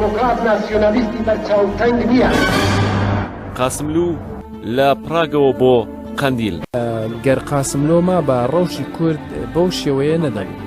دێموکرات ناسیۆنالیستی بەرچاوتەنگ نییە. قاسملوو لە پڕاگەوە بۆ قەندیل. گەر قاسملۆ مابا ڕەوشی کورد بەو شێوەیە نەدەبوو.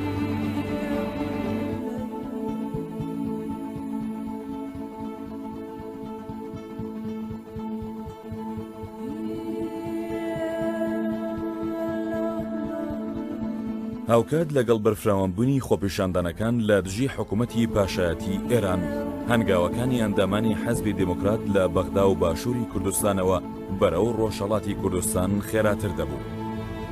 هاوکات لەگەڵ بەرفراوانبوونی خۆپیشاندانەکان لە دژی حکوومەتی پاشایەتی ئێران، هەنگاوەکانی ئەندامانی حزبی دێموکرات لە بەغدا و باشووری کوردستانەوە بەرەو ڕۆژهەڵاتی کوردستان خێراتر دەبوو.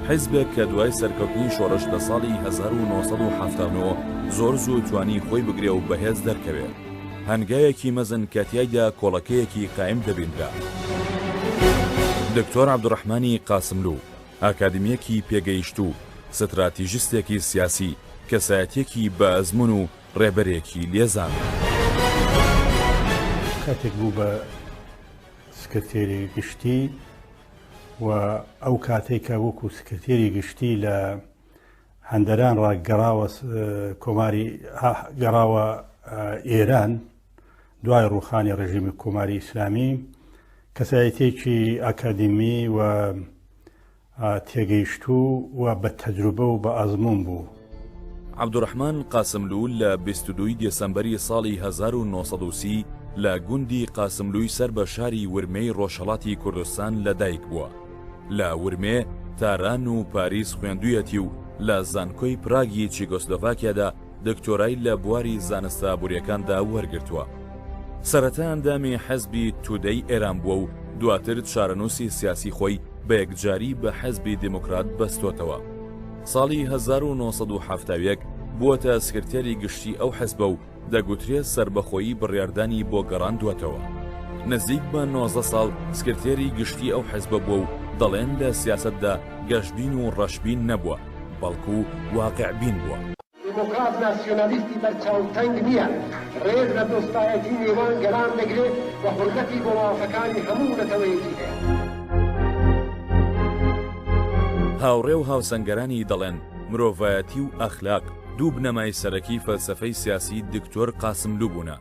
حیزبێک کە دوای سەرکەوتنی شۆڕش لە ساڵی 1979 زۆر زوو توانی خۆی بگرێ و بەهێز دەرکەوێ. هەنگاوێکی مەزن کە تیایدا کۆڵەکەیەکی قایم دەبینرا. دکتۆر عەبدولڕەحمانی قاسملوو، ئاکادمییەکی پێگەیشتوو، ستراتیژستێکی سیاسی، کەسایەتییەکی بە ئەزموون و ڕێبەرێکی لێزان. کاتێک بوو بە سکرتێری گشتی و ئەو کاتەی کە وەکو سکرتێری گشتی لە هەندەران ڕا گەڕاوە کۆماری گەڕاوە ئێران دوای ڕوخانی ڕژیمی کۆماری ئیسلامی کەسایەتێکی ئاکادمی و تێگەیشتوو و بە تەجروبە و بە ئەزموون بوو. عەبدوڕەحمان قاسملوو لە 22 ی دێسەمبەری ساڵی 1930 لە گوندی قاسملووی سەر بە شاری ورمێی ڕۆژهەڵاتی کوردستان لە دایک بووە. لە ورمێ، تاران و پاریس خوێندوویەتی و لە زانکۆی پراگی چیکۆسلۆڤاکیادا دکتۆرای لە بواری زانستە ئابوورییەکاندا وەرگرتووە. سەرەتا ئەندامی حزبی تودەی ئێران بووە و دواتر چارەنووسی سیاسی خۆی بە یەکجاری بە حزبی دێموکرات بەستۆتەوە. ساڵی 1971 بووەتە سکرتێری گشتی ئەو حزبە و دەگوترێ سەربەخۆیی بڕیاردانی بۆ گەڕاندووەتەوە. نزیک بە 19 ساڵ سکرتێری گشتی ئەو حزبە بووە و دەڵێن لە سیاسەتدا گەشبین و ڕەشبین نەبووە، بەڵکو واقعبین بووە. دێموکرات ناسیۆنالیستی بەرچاوتەنگ نییە، ڕێز لە دۆستایەتی نێوان گەلان دەگرێ و حورمەتی بۆ مافەکانی هەموو نەتەوەیەکی هەیە. هاوڕێ و هاوسەنگەرانی دەڵێن مرۆڤایەتی و ئەخلاق دوو بنەمای سەرەکی فەلسەفەی سیاسی دکتۆر قاسملوو بوونە.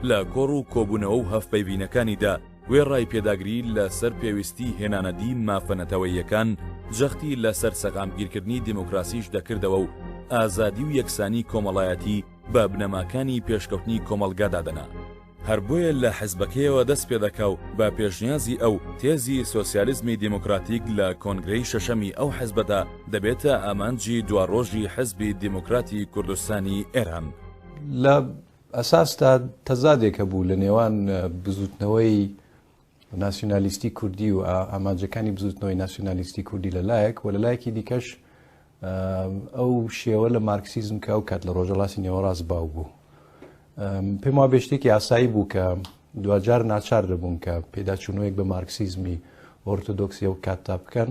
لە کۆڕ و کۆبوونەوە و هەڤپەیڤینەکانیدا وێڕای پێداگری لە سەر پێویستیی هێنانەدی مافە نەتەوەییەکان، جەختی لە سەر سەقامگیرکردنی دێموکراسیش دەکردەوە و ئازادی و یەکسانی کۆمەڵایەتی بە بنەماکانی پێشکەوتنی کۆمەڵگا دادەنا. هەر بۆیە لە حزبەکەیەوە دەست پێدەکا و بە پێشنیازی ئەو، تێزی سۆسیالیزمی دێموکراتیک لە کۆنگرەی شەشەمی ئەو حزبەدا دەبێتە ئامانجی دواڕۆژی حزبی دێموکراتی کوردستانی ئێران. لە ئەساسدا تەزادێک هەبوو لە نێوان بزووتنەوەی ناسیونالیستی کوردی و ئامانجەکانی بزووتنەوەی ناسیونالیستی کوردی لە لایەک و لە لایەکی دیکەش ئەو شێوە لە مارکسیزم کە ئەو کات لە ڕۆژەڵاتی نێوەڕاست باو بوو پێم وا بێ شتێکی ئاسایی بوو کە دواجار ناچار دەبوون کە پێداچوونەوەیەک بە مارکسیزمی ئۆرتۆدۆکسی ئەو کاتتا بکەن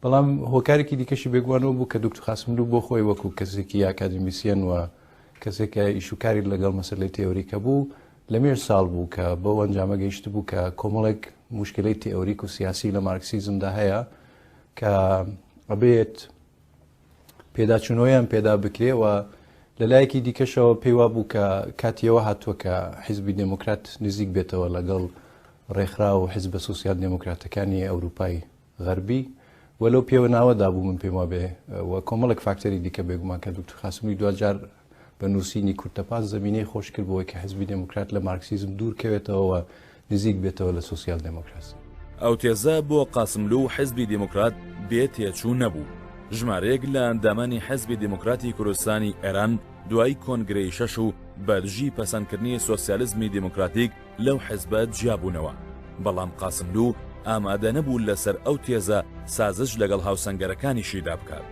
بەڵام هۆکارێکی دیکەشی بێگوانەوە بوو کە دکتور قاسملوو بۆ خۆی وەکو کەسێکی ئاکادمیسیەن و کەسێک کە ئیش و کاری لەگەڵ مەسەلەی تێۆریکە بوو لە مێژ ساڵ بوو کە بەو ئەنجامە گەیشت بوو کە کۆمەڵێک موشکلەی تێئۆریک و سیاسی لە مارکسیزمدا هەیە کە ئەبێت پێداچوونەوەیان پێدا بکرێ و لە لایەکی دیکەشەوە پێی وا بوو کە کاتیەوە هاتووە کە حیزبی دێموکرات نزیک بێتەوە لەگەڵ ڕێکخراو و حیزبە سوسیال دێموکراتەکانی ئەوروپای غەربی و لەو پێوەناوەدا بوو من پێم وابێ و کۆمەڵێک فاکتەری دیکە بێگومان کە دکتور قاسملوی دواجار بە نووسینی کورتەپاس زەمینەی خۆش کرد بۆی کە حزبی دێموکرات لە مارکسیزم دوور کەوێتەوە و نزیک بێتەوە لە سۆسیال دێموکراسی. ئەو تێزە بۆ قاسملوو و حزبی دێموکرات بێ تێچوو نەبوو. ژمارەیەک لە ئەندامانی حزبی دێموکراتی کوردستانی ئێران دوای کۆنگرەی شەش و بە دژی پەسەندکردنی سۆسیالیزمی دێموکراتیک لەو حزبە جیا بوونەوە، بەڵام قاسملوو ئامادە نەبوو لەسەر ئەو تێزە سازش لەگەڵ هاوسەنگەرەکانیشیدا بکات.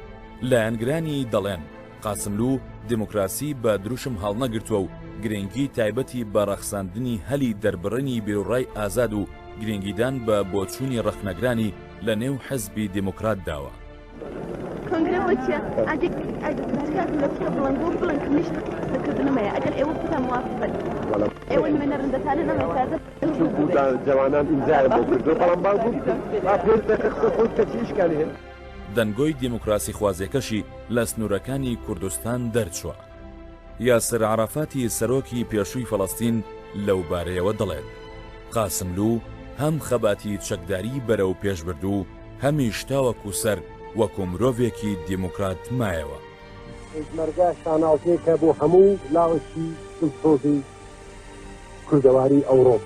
لایەنگرانی دەڵێن، قاسملوو دێموکراسی بە دروشم هەڵنەگرتووە و گرنگی تایبەتی بە ڕەخساندنی هەلی دەربڕینی بیروڕای ئازاد و گرنگیدان بە بۆچوونی ڕەخنەگرانی لە نێو حزبی دێموکرات داوە. کۆنگرە بۆ چیە؟ ئەگەر تکاتم لە بکە بڵنگۆ بڵێن کە منیش قسەکردنم هەیە ئەگەر ئێوە خۆتان موافق بن ئێوە نوێنەرن دەتانن ئەم ئیعترازە جوانان ئیمزایان بۆ کردووە بەڵام با با پێنج دەقە قسە خۆی بکە چی ئیشکالی هەیە؟ دەنگۆی دیموکراسیخوازیەکەشی لە سنوورەکانی کوردستان دەرچووە. یاسر عەرەفاتی سەرۆکی پێشووی فەڵەستین لەو بارەیەوە دەڵێت، قاسملوو هەم خەباتی چەکداریی بەرەو پێش برد و هەمیش تاوەکو سەر وەکو مرۆڤێکی دیموکرات مایەوە. پێشمەرگە شانازییەکە بۆ هەموو لاوێکی دڵسۆزی کوردەواری ئەوڕۆ.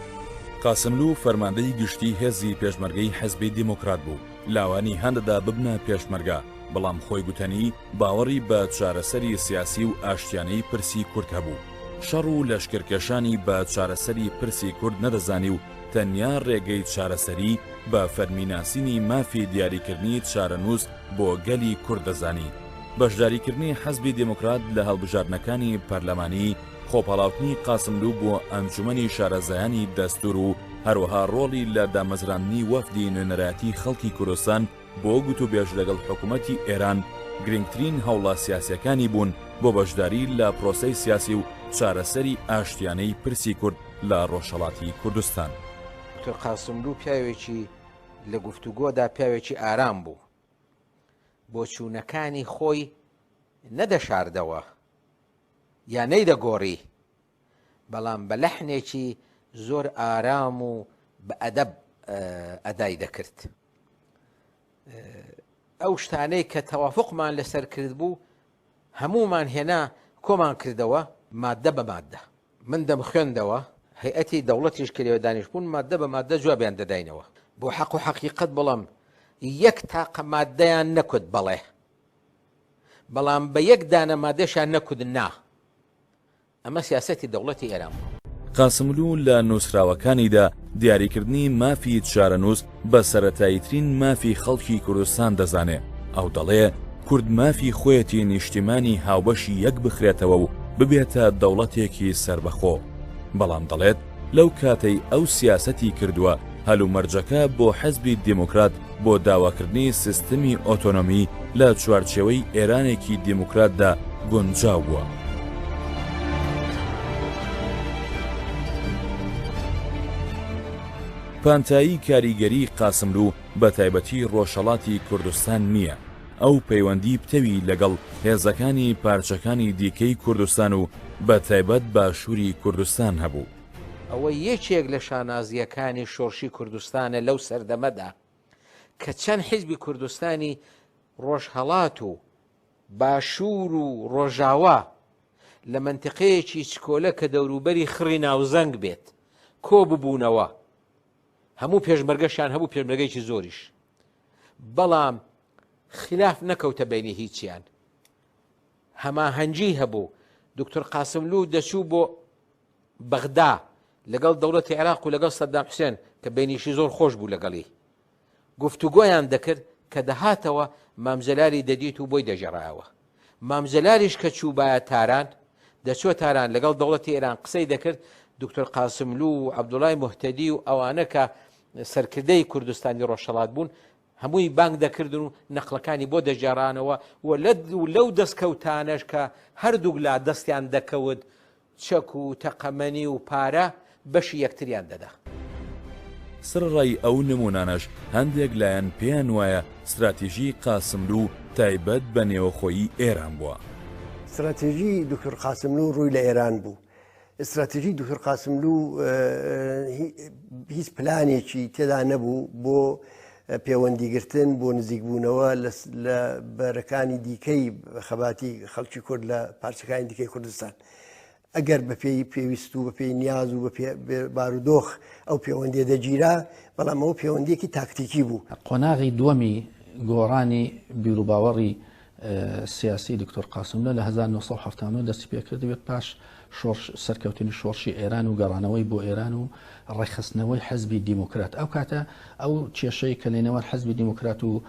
قاسملوو فەرماندەی گشتیی هێزی پێشمەرگەی حیزبی دیموکرات بوو، لاوانی هاندەدا ببنە پێشمەرگە، بەڵام خۆی گوتەنی باوەڕی بە چارەسەری سیاسی و ئاشتیانەی پرسی کورد هەبوو. شەڕ و لەشکرکێشانی بە چارەسەری پرسی کورد نەدەزانی و تەنیا رێگەی چارەسەری بە فەرمی ناسینی مافی دیاریکردنی چارەنووس بۆ گەلی کورد دەزانی. بەشداریکردنی حزبی دێموکرات لە هەڵبژاردنەکانی پەرلەمانی، خۆپاڵاوتنی قاسملوو بۆ ئەنجومەنی شارەزایانی دەستوور و هەروەها ڕۆڵی لە دامەزراندنی وەفدی نوێنەرایەتی خەڵکی کوردستان بۆ گوتوبێژ لەگەڵ حکوومەتی ئێران گرنگترین هەوڵە سیاسییەکانی بوون بۆ بەشداری لە پرۆسەی سیاسی و چارەسەری ئاشتیانەی پرسی کورد لە ڕۆژهەڵاتی کوردستان. دکتۆر قاسملوو پیاوێکی لە گفتوگۆدا پیاوێکی ئارام بوو. بۆچوونەکانی خۆی نەدەشاردەوە یا نەیدەگۆڕی، بەڵام بە لەحنێکی زۆر ئارام و بە ئەدەب ئەدای دەکرد. ئەو شتانەی کە تەوافقمان لەسەر کردبوو هەموومان هێنا کۆمان کردەوە ماددە بە ماددە. من دەمخوێندەوە، هەیئەتی دەوڵەتیش کە لەوێ دانیشتبوون ماددە بە ماددە جوابیان دەداینەوە. بۆ حەق و حەقیقەت بڵێم یەک تاقە ماددەیان نەکوت بەڵێ، بەڵام بە یەک دانە ماددەشیان نەکوت نا. ئەمە سیاسەتی دەوڵەتی ئێران بوو. قاسملوو لە نووسراوەکانیدا دیاریکردنی مافی چارەنووس بە سەرەتاییترین مافی خەڵکی کوردستان دەزانێ، ئەو دەڵێ کورد مافی خۆیەتی نیشتیمانی هاوبەشی یەک بخرێتەوە و ببێتە دەوڵەتێکی سەربەخۆ، بەڵام دەڵێت لەو کاتەی ئەو سیاسەتی کردووە هەلومەرجەکە بۆ حزبی دێموکرات بۆ داواکردنی سیستمی ئۆتۆنۆمی لە چوارچێوەی ئێرانێکی دێموکراتدا گونجاو بووە. پانتایی کاریگەریی قاسملوو بە تایبەتی ڕۆژهەڵاتی کوردستان نییە، ئەو پەیوەندی پتەوی لەگەڵ هێزەکانی پارچەکانی دیکەی کوردستان و بە تایبەت باشووری کوردستان هەبوو. ئەوە یەکێک لە شانازییەکانی شۆڕشی کوردستانە لەو سەردەمەدا کە چەند حیزبی کوردستانی ڕۆژهەڵات و باشوور و ڕۆژاوا لە مەنتقەیەکی چکۆلە کە دەوروبەری خڕی ناوزەنگ بێت کۆ ببوونەوە هەموو پێشمەرگەشیان هەبوو پێشمەرگەیەکی زۆریش بەڵام خلاف نەکەوتە بینی هیچیان هەماهەنگی هەبوو دکتۆر قاسملوو دەچوو بۆ بەغدا لەگەڵ دەوڵەتی عێراق و لەگەڵ سەدام حوسێن کە بینیشی زۆر خۆش بوو لەگەڵی گفتوگۆیان دەکرد کە دەهاتەوە مام جەلالی دەدیت و بۆی دەگێڕایەوە. مام جەلالیش کە چووبایە تاران، دەچووە تاران لەگەڵ دەوڵەتی ئێران قسەی دەکرد، دکتۆر قاسملوو و عەبدوڵای موهتەدی و ئەوانە کە سەرکردەی کوردستانی ڕۆژهەڵات بوون، هەمووی بانگ دەکردن و نەقڵەکانی بۆ دەگێڕانەوە و لەو دەستکەوتانەش کە هەردووک لا دەستیان دەکەوت چەک و تەقەمەنی و پارە بەشی یەکتریان دەدا. سەرەڕای ئەو نموونانەش هەندێک لایەن پێیان وایە ستراتیژی قاسملوو تایبەت بە نێوەخۆیی ئێران بووە. ستراتیژی دوکتور قاسملوو ڕووی لە ئێران بوو. ستراتیژی دوکتور قاسملوو هیچ پلانێکی تێدا نەبوو بۆ پێوەندیگرتن بۆ نزیکبوونەوە لە بەرەکانی دیکەی خەباتی خەڵکی کورد لە پارچەکانی دیکەی کوردستان. ئەگەر بەپێی پێویست و بەپێی نیاز و بەپێ بارودۆخ ئەو پەیوەندیە دەگیرا، بەڵام ئەوە پەیوەندیەکی تاکتیکی بوو. قۆناغی دووەمی گۆڕانی بیروباوەڕی سیاسی دکتۆر قاسملۆ لە 1970 دەستی پێکردبێت پاش شۆڕش سەرکەوتنی شۆڕشی ئێران و گەڕانەوەی بۆ ئێران و ڕێکخستنەوەی حزبی دیموکرات ئەو کاتە ئەو کێشەی کە لەنێوان حزبی دیموکرات و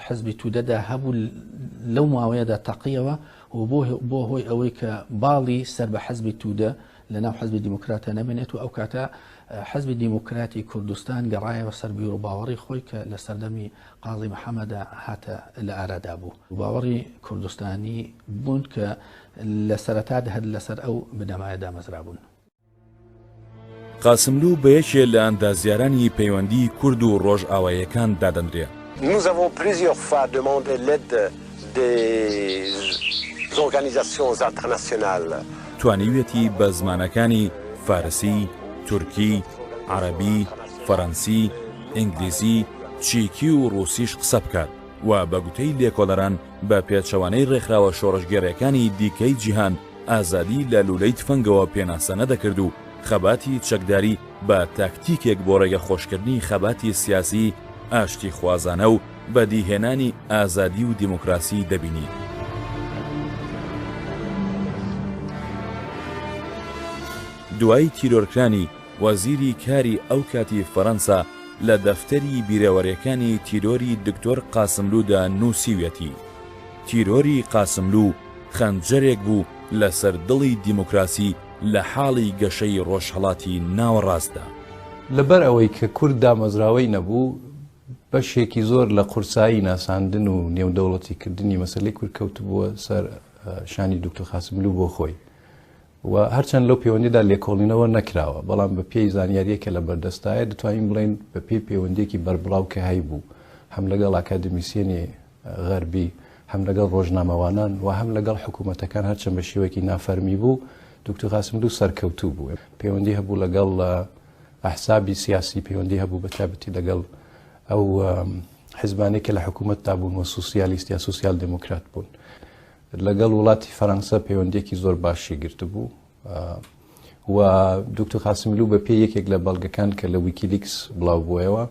حزبی تودەدا هەبوو لەو ماوەیەدا تەقیەوە و بۆ هۆی ئەوەی کە باڵی سەر بە حزبی تودە لە ناو حزبی دیموکراتە نەمێنێت و ئەو کاتە حزبی دیموکراتی کوردستان گەڕایەوە سەر بیروباوەڕی خۆی کە لە سەردەمی قازی محەممەدا هاتە لە ئارادا بوو باوەڕی کوردستانی بوون کە لە سەرەتادا هەر لەسەر ئەو بنەمایە دامەزرابوون. قاسملوو بە یەکێ لە ئەندازیارانی پەیوەندیی کورد و ڕۆژئاواییەکان دادەنرێ. Nous avons plusieurs fois demandé l'aide des organisations internationales. توانیویەتی بە زمانەکانی فارسی، تورکی، عەرەبی، فەرەنسی، ئینگلیزی، چیکی و ڕووسیش قسە بکات و بە گوتەی لێکۆڵەران بە پێچەوانەی ڕێکخراوە شۆڕشگێڕیەکانی دیکەی جیهان ئازادی لە لوولەی تفەنگەوە پێناسە نەدەکرد و خەباتی چەکداری بە تاکتیکێک بۆ ڕێگە خۆشکردنی خەباتی سیاسی ئاشتیخوازانە و بەدیهێنانی ئازادی و دیموکراسی دەبینی. دوای تیرۆرکرانی وەزیری کاری ئەو کاتی فەرەنسا لە دەفتەری بیرەوەریەکانی تیرۆری دکتۆر قاسملودا نووسیویەتی، تیرۆری قاسملوو خەنجەرێک بوو لەسەر دڵی دیموکراسی لە حاڵی گەشەی ڕۆژهەڵاتی ناوەڕاستدا. لەبەر ئەوەی کە کورد دامەزراوەی نەبوو، بەشێکی زۆر لە قورسایی ناساندن و نێودەوڵەتیکردنی مەسەلەی کورد کەوتبووە سەر شانی دوکتور قاسملوو بۆ خۆی و هەرچەند لەو پەیوەندیدا لێکۆڵینەوە نەکراوە، بەڵام بە پێی زانیارییەک کە لە بەردەستایە دەتوانین بڵێین بە پێی پەیوەندییەکی بەربڵاو کە هەیبوو هەم لەگەڵ ئاکادمیسیەنی غەربی هەم لەگەڵ ڕۆژنامەوانان و هەم لەگەڵ حکوومەتەکان هەرچەند بە شێوەیەکی نافەرمی بوو دوکتور قاسملوو سەرکەوتوو بوو پەیوەندی هەبوو لەگەڵ ئەحزابی سیاسی پەیوەندی هەبوو بە تایبەتی لەگەڵ ئەو حزبانەی کە لە حکوومەتدا بوون و سوسیالیست یا سوسیال دێموکرات بوون لەگەڵ وڵاتی فەرەنسا پەیوەندیەکی زۆر باشی گرتبوو و دکتۆر قاسملوو بە پێی یەکێک لە بەڵگەکان کە لە ویکیلیکس بڵاو بووەوە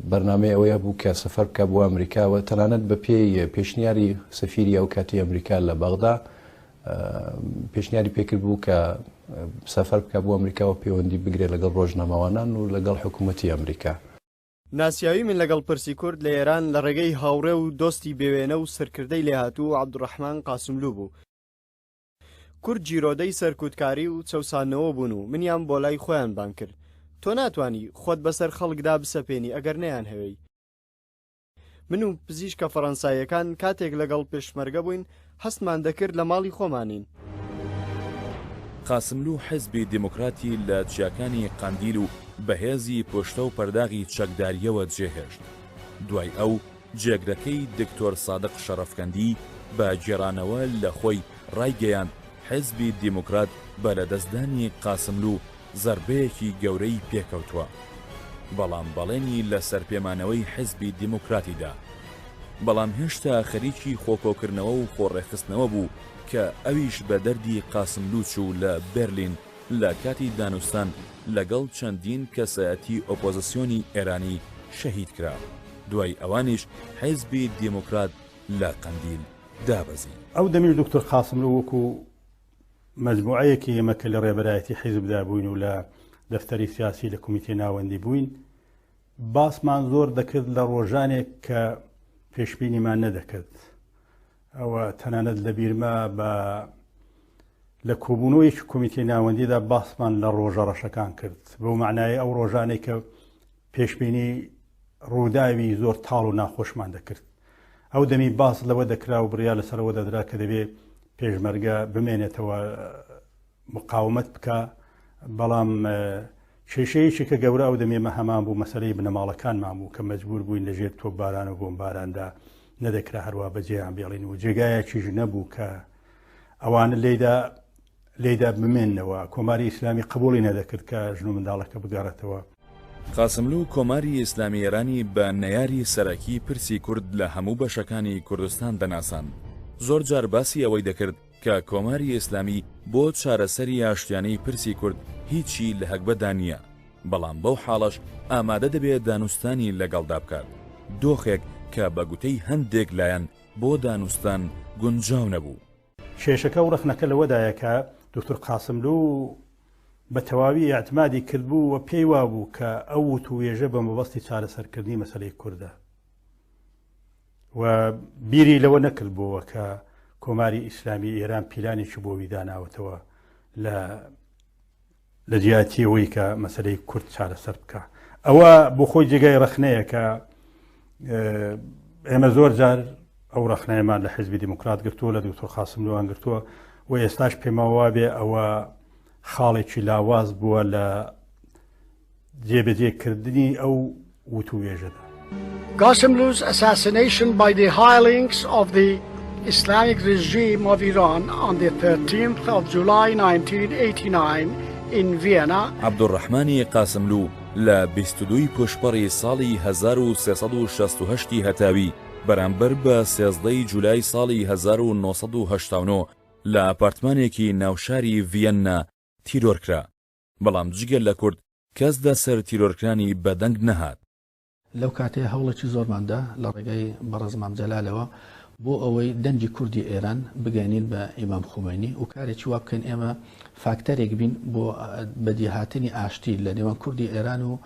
بەرنامەی ئەوەیە بوو کە سەفەر بکە بۆ ئەمریکا و تەنانەت بە پێی پێشنیاری سەفیری ئەو کاتی ئەمریکا لە بەغدا پێشنیاری پێکرد بوو کە سەفەر بکە بۆ ئەمریکا و پەیوەندی بگرێت لەگەڵ ڕۆژنامەوانان و لەگەڵ حکوومەتی ئەمریکا. ناسیاوی من لەگەڵ پرسی کورد لە ئێران لە ڕێگەی هاوڕێ و دۆستی بێوێنە و سەرکردەی لێهاتوو عەبدولڕەحمان قاسملوو بوو. کورد گیرۆدەی سەرکوتکاری و چەوساندنەوە بوون و منیان بۆ لای خۆیان بانگ کرد. تۆ ناتوانی خۆت بەسەر خەڵکدا بسەپێنی ئەگەر نەیانهەوێی. من و پزیشکە فەڕەنساییەکان کاتێک لەگەڵ پێشمەرگە بووین، هەستمان دەکرد لە ماڵی خۆمانین. قاسملوو حیزبی دێموکراتی لە چیاکانی قەندیل و بە هێزی پشتە و پەرداغی چەکدارییەوە جێهێشت. دوای ئەو، جێگرەکەی دکتۆر سادق شەڕەفکەندی بە گێڕانەوە لە خۆی ڕایگەیاند حیزبی دێموکرات بە لەدەستدانی قاسملوو زەربەیەکی گەورەی پێکەوتووە، بەڵام بەڵێنی لە سەرپێمانەوەی حیزبی دیموکراتی دا. بەڵام هێشتا خەریکی خۆکۆکردنەوە و خۆڕێکخستنەوە بوو کە ئەویش بە دەردی قاسملوو چوو لە بێرلین لە کاتی دانوستان لەگەڵ چەندین کەسایەتی ئۆپۆزسیۆنی ئێرانی شەهید کرا. دوای ئەوانیش حیزبی دیموکرات لە قەندیل دابەزی. ئەو دەمیش دوکتور قاسملوو وەکوو مەجموعەیەکی ئێمە کە لە ڕێبەرایەتی حیزبدا بووین و لە دەفتەری سیاسی لە کومیتەی ناوەندی بووین باسمان زۆر دەکرد لە ڕۆژانێک کە پێشبینیمان نەدەکرد ئەوە تەنانەت لە بیرمە بە لە کۆبوونەوەیەکی کۆمیتەی ناوەندیدا باسمان لە ڕۆژە ڕەشەکان کرد بەو معنای ئەو ڕۆژانێک کە پێشبینی ڕووداوی زۆر تاڵ و ناخۆشمان دەکرد ئەو دەمی باس لەوە دەکرا و بڕیار لەسەرەوە دەدرا کە دەبێ پێشمەرگە بمێنێتەوە مقاومەت بکە بەڵام کێشەیەکی کە گەورە ئەو دەمێمە هەمان بوو مەسلەی بنەماڵەکانمان بوو کە مەجبور بووین لەژێر تۆپباران و بۆمباراندا نەدەکرا هەروە بەجێیان بێڵین و جێگایەکیش نەبوو کە ئەوانە لێدا لێدا بمێنەوە کۆماری ئیسلامی قبولی نەدەکرد کە ژن و منداڵەکە بگەڕێتەوە. قاسملوو کۆماری ئیسلامی ئێرانی بە نەیاری سەرەکی پرسی کورد لە هەموو بەشەکانی کوردستان دەناساند. زۆر جار باسی ئەوەی دەکرد کە کۆماری ئیسلامی بۆ چارەسەری ئاشتیانەی پرسی کورد هیچی لە هەگبەدا نییە، بەڵام بەو حاڵەش ئامادە دەبێ دانوستانی لەگەڵدا بکات، دۆخێک کە بە گوتەی هەندێک لایەن بۆ دانوستان گونجاو نەبوو. کێشەکە و ڕەخنەکە لەوەدایە کە دوکتور قاسملوو بە تەواوی ئیعتمادی کردبوو و پێی وابوو کە ئەو وتووێژە بە مەبەستی چارەسەرکردنی مەسەلەی کوردە و بیری لەوە نەکردبووەوە کە کۆماری ئیسلامی ئێران پیلانێکی بۆ وی داناوەتەوە لە لە جیاتی ئەوەی کە مەسەلەی کورد چارەسەر بکە ئەوە بۆ خۆی جێگای ڕەخنەیە کە ئێمە زۆر جار ئەو ڕەخنەیەمان لە حزبی دیموکرات گرتووە لە دکتۆر قاسملوان گرتووە و ئێستاش پێمەوە بێ ئەوە خاڵێکی لاواز بووە لە جێبەجێکردنی ئەو وتووێژەدا. Ghassemlou's assassination by the hirelings of the. Islamic regime of Iran on the 13th of July 1989 in Vienna. عەبدولڕەحمانی قاسملوو لە 22 ی پووشپەڕی ساڵی 1368 ی هەتاوی بەرامبەر بە 13 ی جولای ساڵی 1989 لە ئاپارتمانێکی ناوشاری ڤیەننا تیرۆرکرا، بەڵام جگە لە کورد کەس لەسەر تیرۆرکرانی بەدەنگ نەهات. لەو کاتەیە هەوڵێکی زۆرمان دا لە ڕێگای بەڕێز مام جەلالەوە بۆ ئەوەی دەنگی کوردی ئێران بگەیەنین بە ئیمام خومەینی و کارێکی وا بکەین ئێمە فاکتەرێک بین بۆ بەدیهاتنی ئاشتی لە نێوان کوردی ئێران و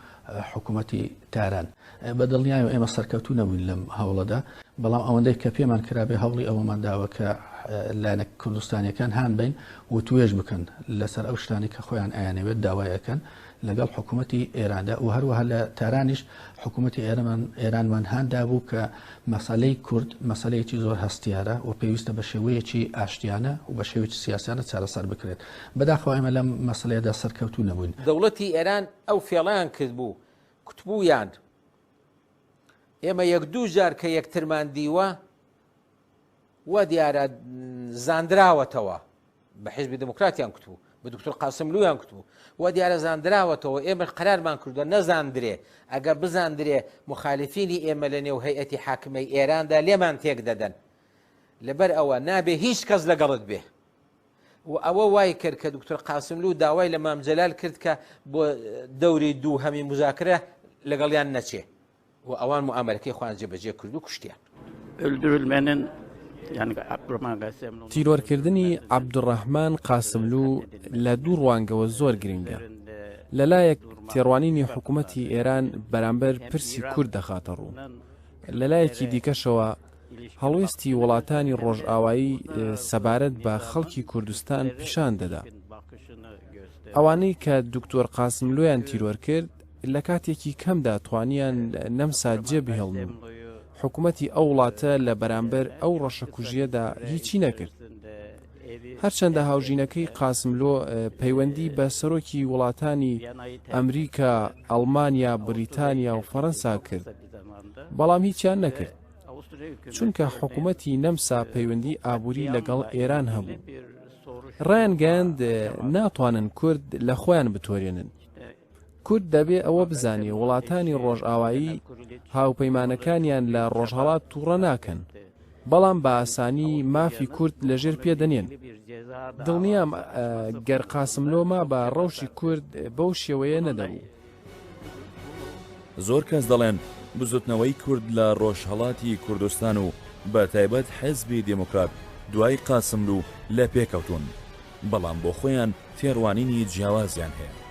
حکوومەتی تاران. بە دڵنیایەوە ئێمە سەرکەوتوو نەبووین لەم هەوڵەدا، بەڵام ئەوەندەی کە پێمان کرابێ هەوڵی ئەوەمان داوە کە لایەنە کوردستانیەکان هان بەین وتوێژ بکەن لەسەر ئەو شتانەی کە خۆیان ئەیانەوێت داوای ئەکەن لەگەڵ حکوومەتی ئێراندا و هەروەها لە تارانیش حکوومەتی ئێرەمان ئێرانمان هان دابوو کە مەسەلەی کورد مەسەلەیەکی زۆر هەستیارە و پێویستە بە شێوەیەکی ئاشتیانە و بە شێوەیەکی سیاسیانە چارەسەر بکرێت. بەداخەوە ئێمە لەم مەسەلەیەدا سەرکەوتوو نەبووین. دەوڵەتی ئێران ئەو فێڵەیان کردبوو، کوتبوویان ئێمە یەک دوو جار کە یەکترمان دیوە وا دیارە زاندراوەتەوە بە حیزبی دموکراتیان کوتبوو بە دکتۆر قاسملویان کوتبوو وا دیارە زاندراوەتەوە ئێمە قەرارمان کردووە نەزاندرێ ئەگەر بزاندرێ مخالفینی ئێمە لە نێو هەیئەتی حاکمەی ئێراندا لێمان تێک دەدەن لەبەر ئەوە نابێ هیچ کەس لەگەڵت بێ و ئەوە وای کرد کە دکتۆر قاسملوو داوای لە مام جەلال کرد کە بۆ دەوری دووهەمی مزاکرە لەگەڵیان نەچێ و ئەوان موئامەرەکەی خۆیان جێبەجێ کرد و کوشتیان. Öldürülmenin yani Abdurrahman Qasimlu'nun تیرۆرکردنی عەبدولڕەحمان قاسملوو لە دوو ڕوانگەوە زۆر گرنگە. لەلایەک تێڕوانینی حکوومەتی ئێران بەرامبەر پرسی کورد دەخاتە ڕوو. لەلایەکی دیکەشەوە هەڵوێستی وڵاتانی ڕۆژئاوایی سەبارەت بە خەڵکی کوردستان پیشان دەدا. ئەوانەی کە دکتۆر قاسملوویان تیرۆر کرد، لە کاتێکی کەمدا توانیان نەمسا جێ بهێڵن و حکومەتی ئەو وڵاتە لە بەرامبەر ئەو ڕەشەکوژییەدا هیچی نەکرد. هەرچەندە هاوژینەکەی قاسملۆ پەیوەندی بە سەرۆکی وڵاتانی ئەمریکا، ئەڵمانیا، بریتانیا و فەرەنسا کرد، بەڵام هیچیان نەکرد. چونکە حکومەتی نەمسا پەیوەندی ئابووری لەگەڵ ئێران هەبوو. ڕایانگەیاند ناتوانن کورد لە خۆیان بتۆرێنن. کورد دەبێ ئەوە بزانێ وڵاتانی ڕۆژئاوایی هاوپەیمانەکانیان لە ڕۆژهەڵات تووڕە ناکەن، بەڵام بە ئاسانی مافی کورد لەژێر پێ دەنێن. دڵنیام گەر قاسملۆ مابا ڕەوشی کورد بەو شێوەیە نەدەبوو. زۆر کەس دەڵێن بزوتنەوەی کورد لە ڕۆژهەڵاتی کوردستان و بە تایبەت حیزبی دێموکرات دوای قاسملوو لە پێ کەوتوون، بەڵام بۆ خۆیان تێڕوانینی جیاوازیان هەیە.